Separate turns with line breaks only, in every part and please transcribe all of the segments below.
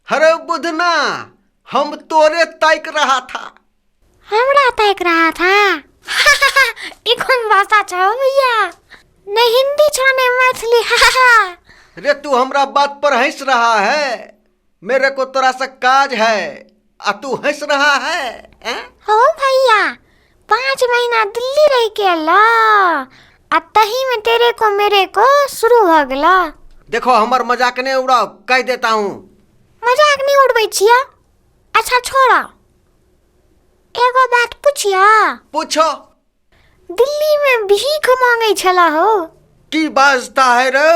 अरे बुधना, हम तोरे ताक रहा था।
हमरा ताक रहा था? ई कोन भाषा छौ भैया? ने हिंदी छौ ने मैथिली।
रे, तू हमरा बात पर हंस रहा है? मेरे को तोरा से काज है आ तू हंस रहा है, हैं?
हो भैया, 5 महीना दिल्ली रह के अला आ तही में तेरे को मेरे को शुरू भ गेला।
देखो, हमर मजाक नहीं उड़ाओ, कह देता हूँ।
मजाक नहीं उड़बै छिया। अच्छा छोड़ा, एगो बात पूछिया?
पूछो।
दिल्ली में भीख मांगे छला हो?
की बाजता है रे?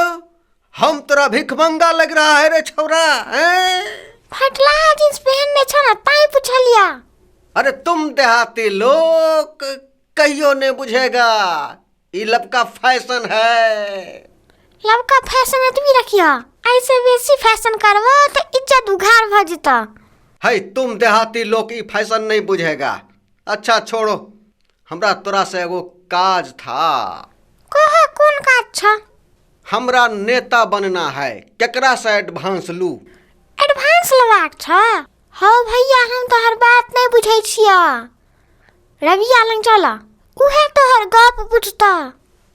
हम तोरा भिखमंगा लग रहा है रे छौरा, हैं?
फटलाहा जींस पहनने छो ना, ताई पूछलिया।
अरे, तुम देहाती लोग कहियो नहीं बुझेगा, ई लबका फैशन है।
लबका फैशन एतबी रखिया, ऐसे बेसी फैशन करबो तो इज्जत उघार भ जेता।
है, तुम देहाती लोग ई फैशन नहीं बुझेगा। अच्छा छोड़ो, हमरा तोरा से एगो काज था।
कहा, कोन काज छ?
हमरा नेता बनना है, केकरा से एडवांस लू?
एडवांस लेबाक छ? हौ भैया, हम तोहर बात नहीं बुझै छिया। रविया लग चल, उहे तोहर गप बुझता।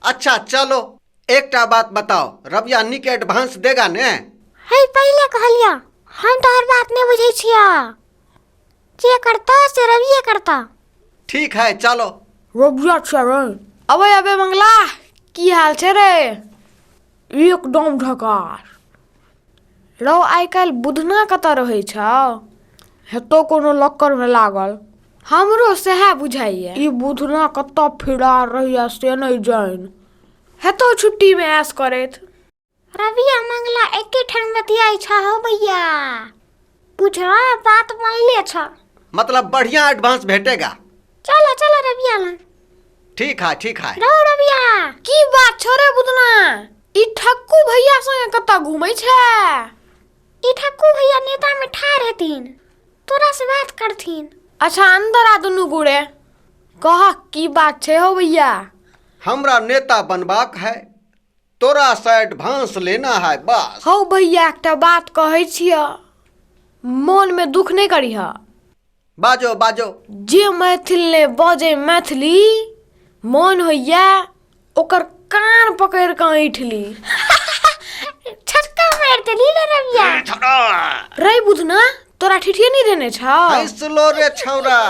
अच्छा चलो, एकटा बात बताओ, रविया निक एडवांस देगा ने?
है, पहले कहलिया, हम तोहर बात नहीं बुझै छिया। जे करता से रविये करता।
ठीक है, चलो।
रबिया छै रे। अबे अबे मंगला, की हाल छै रे? एकदम ढकार रौ। आइ काल्हि बुधना कतऽ रहै छौ? हेतौ कोनो लक्कर में लागल। हमरो सएह बुझाइए। ई बुधना कतऽ फिरार रहैया से नहि जानि। हेतौ छुट्टी में ऐश करैत।
रविया मंगला एके ठाम बतियाइ छ हौ भैया, बुझा बात बनले छ।
मतलब बढ़िया एडवांस भेटेगा।
चलो चलो रविया लग।
ठीक है, ठीक है।
रौ रविया।
की बात छौ रे बुधना? ई ठक्कू भैया संगे कतऽ घूमै छै?
ई ठक्कू भैया नेता में ठाढ़ हेथिन, तोरा से बात करथिन।
अच्छा, अंदर आ दुनू गोरे, कह की बात छै हो भैया?
हमरा नेता बनबाक है, तोरा से एडवांस लेना है, बस।
हौ भैया, एकटा बात कहै छिय, मोन में दुख नहि करिह।
बाजो बाजो।
जे मैथिल ने बजै मैथिली, मोन होइया ओकर कान पकड़ि कऽ ऐंठ ली।
छक्का मारि देली रे रविया।
रे बुधना, तोरा ठिठिए नहि देने छौ?
हंस लो रे छौरा,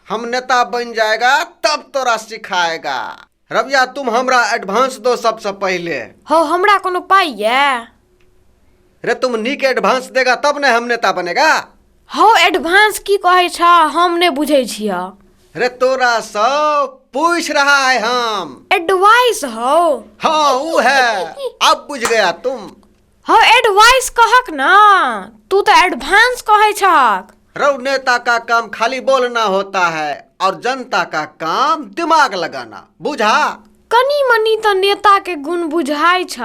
हम नेता बन जाएगा तब तोरा सिखाएगा। रविया, तुम हमरा एडवांस दो सबसे पहले।
हौ, हमरा कोनो पाइ ये?
रे, तुम नीक एडवांस देगा तब ने हम नेता बनेगा।
हौ, एडवांस की कहै छ, हम नहि बुझै छिय।
रे, तोरा सब पूछ रहा है हम।
एडवाइस हौ।
हाँ, वो है, अब बुझ गया तुम।
हौ, एडवाइस कहक न, तू तऽ एडवांस कहै छहक।
रौ, नेता का काम खाली बोलना होता है और जनता का काम दिमाग लगाना, बुझा?
कनी मनी तऽ नेता के गुण बुझाइ छ,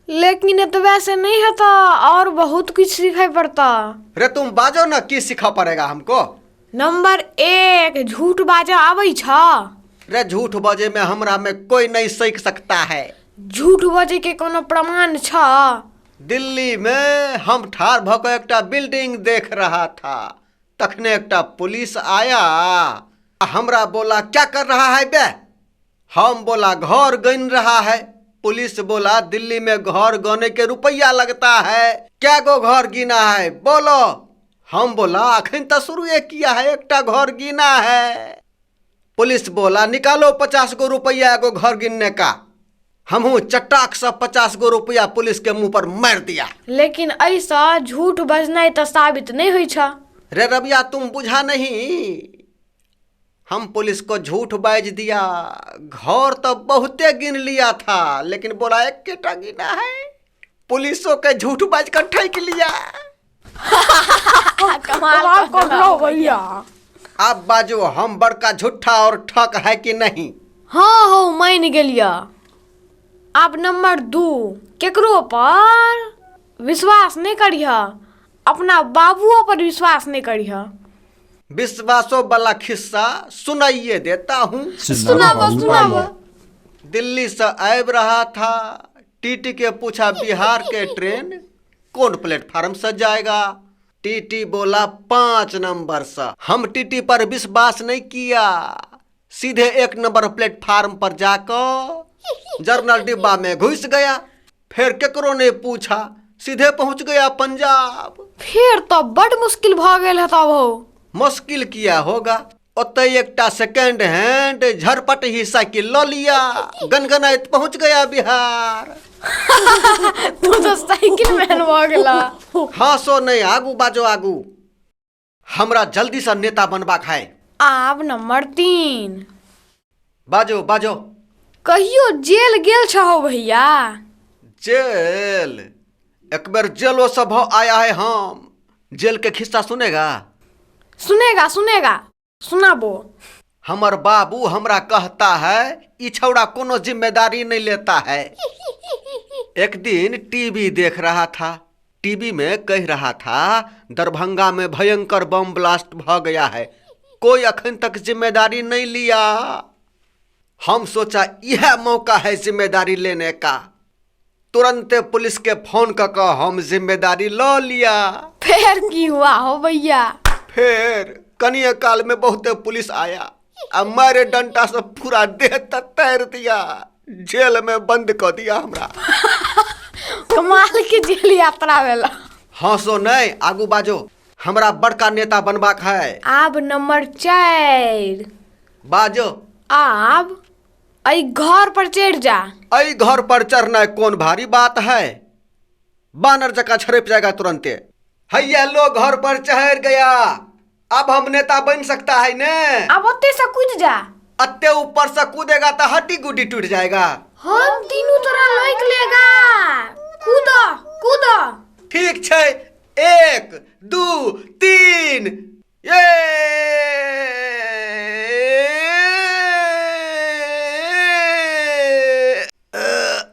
लेकिन एतबे से नहीं हेतऽ, और बहुत कुछ सीखे पड़ता।
रे, तुम बाजो ना, की सीखा पड़ेगा हमको?
नंबर 1, झूठ बाजऽ आबै छ?
रे, झूठ बजे में हमरा में कोई नहीं सीख सकता है।
झूठ बजै के कोनो प्रमाण छ?
दिल्ली में हम ठार भ के एकटा बिल्डिंग देख रहा था, तखने एकटा पुलिस आया आ हमरा बोला, क्या कर रहा है बे? हम बोला, घर गन रहा है। पुलिस बोला, दिल्ली में घर गने के रुपया लगता है, क्या गो घर गिना है बोलो? हम बोला, अखन तो शुरू किया है, एकटा घर गिना है। पुलिस बोला, निकालो 50 गो रुपया एगो घर गिनने का। हमहू चटाक से 50 गो रुपया पुलिस के मुंह पर मार दिया।
लेकिन एहिसँ झूठ बजनाइ तऽ साबित नहि होइ छ।
रे रबिया, तुम बुझा नहीं, हम पुलिस को झूठ बाज दिया। घर तो बहुते गिन लिया था, लेकिन बोला एक गिना है। पुलिसों के झूठ बाज कर ठैक लिया।
कमाल करलो भैया।
अब बाजू, हम बड़का झूठा और ठक है कि नहीं?
हाँ हौ, मानि गेलिय। आब नंबर 2, केकरो पर विश्वास नहि करिह, अपना बाबुओ पर विश्वास नहि करिह।
विश्वासो वाला खिस्सा सुनाइए देता हूँ।
सुनाबो सुनाबो।
दिल्ली से आबि रहा था, टीटी के पूछा, बिहार के ट्रेन कौन प्लेटफार्म से जाएगा? टीटी बोला 5 नंबर से। हम टीटी पर विश्वास नहीं किया, सीधे 1 नंबर प्लेटफार्म पर जाकर जर्नल डिब्बा में घुस गया। फिर केकरो ने पूछा, सीधे पहुंच गया पंजाब।
फेर तऽ बड मुश्किल भऽ गेल हेतौ हौ।
मुश्किल किया होगा, ओतै एकटा सेकेंड हैंड झरपट ही साइकिल ल लिया, गनगनाइत पहुंच गया बिहार।
तू तऽ साइकिल मैन भऽ गेला।
हाँ सो नहीं, आगू बाजो आगू, हमरा जल्दी से नेता बनबाक है।
आब नंबर 3।
बाजो बाजो।
कहियो जेल गेल छहो भैया?
जेल? एक बेर जेलो से भ आया है हम। जेल के खिस्सा सुनेगा?
सुनेगा सुनेगा, सुनाबो।
हमर बाबू हमरा कहता है ई छौड़ा कोनो जिम्मेदारी नहीं लेता है। एक दिन टीवी देख रहा था, टीवी में कह रहा था दरभंगा में भयंकर बम ब्लास्ट भ गया है, कोई अखन तक जिम्मेदारी नहीं लिया। हम सोचा यह मौका है जिम्मेदारी लेने का, तुरंत पुलिस के फोन क क हम जिम्मेदारी ल लिया।
फेर की हुआ हो भैया?
फेर कनिए काल में बहुते पुलिस आया आ मारे डंटा से पूरा देह तक तैर दिया, जेल में बंद क दिया हमरा।
कमाल के जेल यात्रा भेल।
हाँ सो नहीं, आगू बाजो, हमरा बड़का नेता बनबाक है।
आब नंबर 4।
बाजो।
आब एहि घर पर चढ़ि जा।
एहि घर पर चढ़नाइ कोन भारी बात है, बानर जकाँ छड़पि जाएगा तुरंते। हैया लो घर पर चढ़ गया, अब हम नेता बन सकता है ने।
अब ओते से कूद जा।
अत्ते ऊपर से कूदेगा तो हड्डी गुड्डी टूट जाएगा।
हम तीनू तोरा लोक लेगा, कूदो कूदो।
ठीक छै, 1 2 3 ये।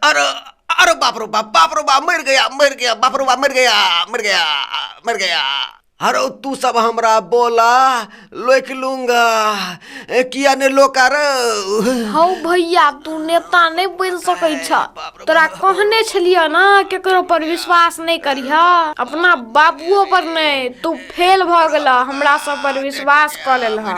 अरे अरे बाप रो बाप, बाप रो बाप, मर गया मर गया, बाप रो बाप, मर गया मर गया मर गया। अरे तू सब हमरा बोला लोक लूंगा, किया ने लोका रे।
हौ भैया तू नेता नहीं बन सकै छ, तोरा कहने छलियै ना केकरो पर विश्वास नहीं करिह, अपना बाबुओ पर नहीं, तू फेल भऽ गेल, हमरा सब पर विश्वास कऽ लेलह।